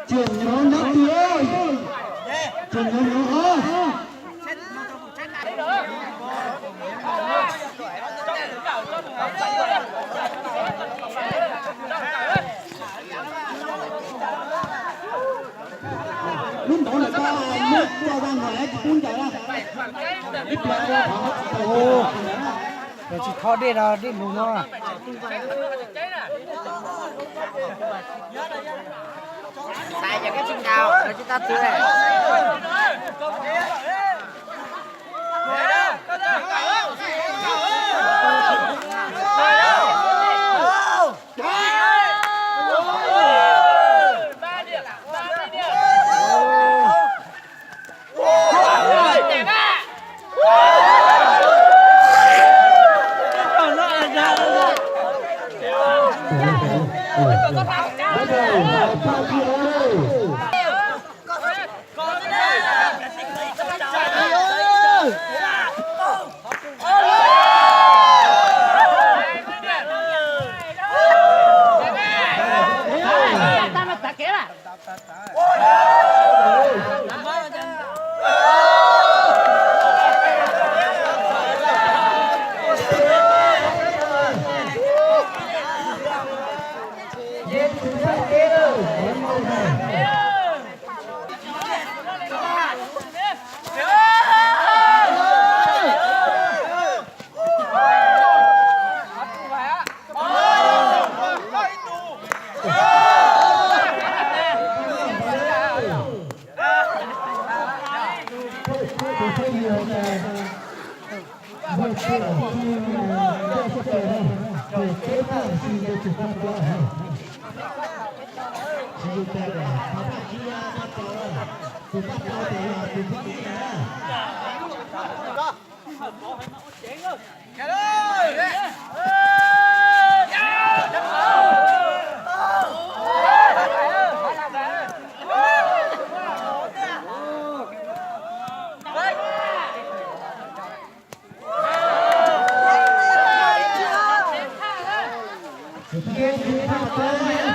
Tseem nyob nyob tiag, tseem nyob nyob os. Lub nov lawm koj muab tso vaj no tsis pub ncaws na. Ib pliag qhov tsis tau. Lawv tsis thov dej no, dej nug no. Xaiv yog koj tsis ncaws, lawv tsis tau txwv.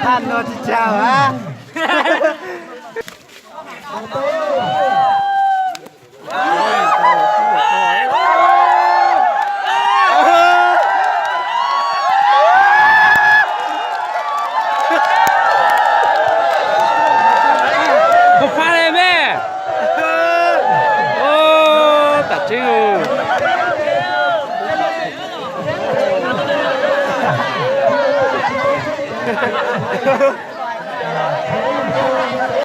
Thaj no tsis tshua a.